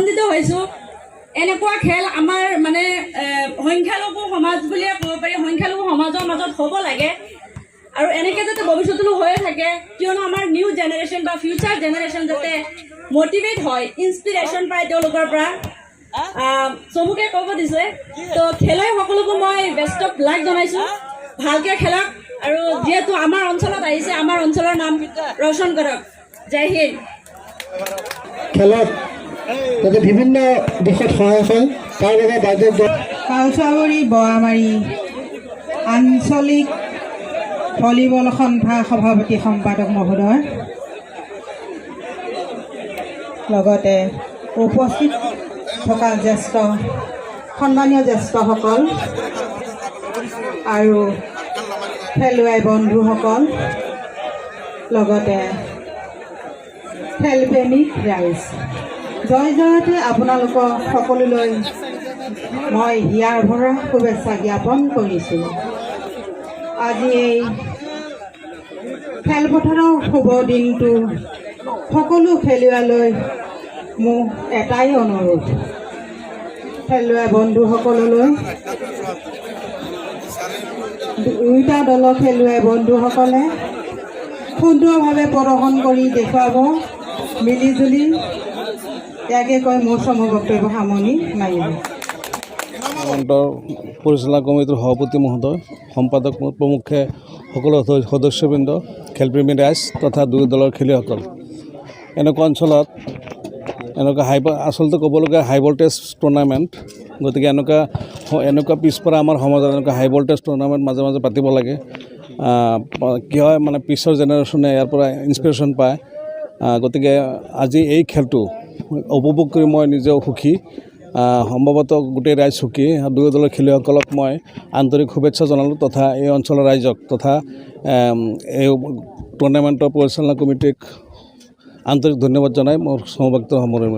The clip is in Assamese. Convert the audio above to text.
আনন্দিত হৈছোঁ। এনেকুৱা খেল আমাৰ মানে সংখ্যালঘু সমাজ বুলিয়ে ক'ব পাৰি, সংখ্যালঘু সমাজৰ মাজত হ'ব লাগে আৰু এনেকৈ যাতে ভৱিষ্যতলৈ হৈয়ে থাকে। কিয়নো আমাৰ নিউ জেনেৰেশ্যন বা ফিউচাৰ জেনেৰেশ্যন যাতে মটিভেট হয়, ইনস্পিৰেশ্যন পায় তেওঁলোকৰ পৰা। চমুকে ক'ব দিছে। তো খেলুৱৈ সকলোকো মই বেষ্ট অফ লাক জনাইছোঁ। ভালকৈ খেলক আৰু যিহেতু আমাৰ অঞ্চলত আহিছে, আমাৰ অঞ্চলৰ নাম ৰোশন কৰক। জয় হিন্দ। খেলত যাতে বিভিন্ন দিশত সহায়ক হয়, তাৰ বাবে বাইদেউ কাউচাবৰী বোৱামাৰী আঞ্চলিক ভলীবল সন্থা সভাপতি সম্পাদক মহোদয়, লগতে উপস্থিত থকা জ্যেষ্ঠ সন্মানীয় জ্যেষ্ঠসকল আৰু খেলুৱৈ বন্ধুসকল, লগতে খেলপ্ৰেমী ৰাইজ, জয় জয়তে আপোনালোকক সকলোলৈ মই হিয়াৰ ভৰা শুভেচ্ছা জ্ঞাপন কৰিছোঁ। আজি এই খেলপথাৰৰ শুভ দিনটো সকলো খেলুৱৈলৈ মোৰ এটাই অনুৰোধ। খেলুৱৈ বন্ধুসকললৈ, দুয়োটা দলৰ খেলুৱৈ বন্ধুসকলে সুন্দৰভাৱে প্ৰদৰ্শন কৰি দেখুৱাব মিলিজুলি। ইয়াকে কৈ মোৰ চমু বক্তব্য সামৰণি মাৰিলোঁ। মন্তৰ পৰিচালনা কমিটিৰ সভাপতি মহোদয়, সম্পাদক প্ৰমুখ্যে সকলো সদস্যবৃন্দ, খেলপ্ৰেমী ৰাইজ তথা দুয়ো দলৰ খেলুৱৈসকল, এনেকুৱা অঞ্চলত এনেকুৱা হাই, আচলতে ক'বলগীয়া হাই ভল্টেজ টুৰ্ণামেণ্ট। গতিকে এনেকুৱা এনেকুৱা পিছপৰা আমাৰ সমাজত এনেকুৱা হাই ভল্টেজ টুৰ্ণামেণ্ট মাজে মাজে পাতিব লাগে। কি হয় মানে পিছৰ জেনেৰেশ্যনে ইয়াৰ পৰা ইনস্পিৰেশ্যন পায়। গতিকে আজি এই খেলটো উপভোগ কৰি মই নিজেও সুখী, সম্ভৱতঃ গোটেই ৰাইজ সুখী। দুয়ো দলৰ খেলুৱৈসকলক মই আন্তৰিক শুভেচ্ছা জনালোঁ তথা এই অঞ্চলৰ ৰাইজক তথা এই টুৰ্ণামেণ্টৰ পৰিচালনা কমিটিক আন্তৰিক ধন্যবাদ জনাই মোৰ সমবক্তব্য সামৰণি মাৰিলোঁ।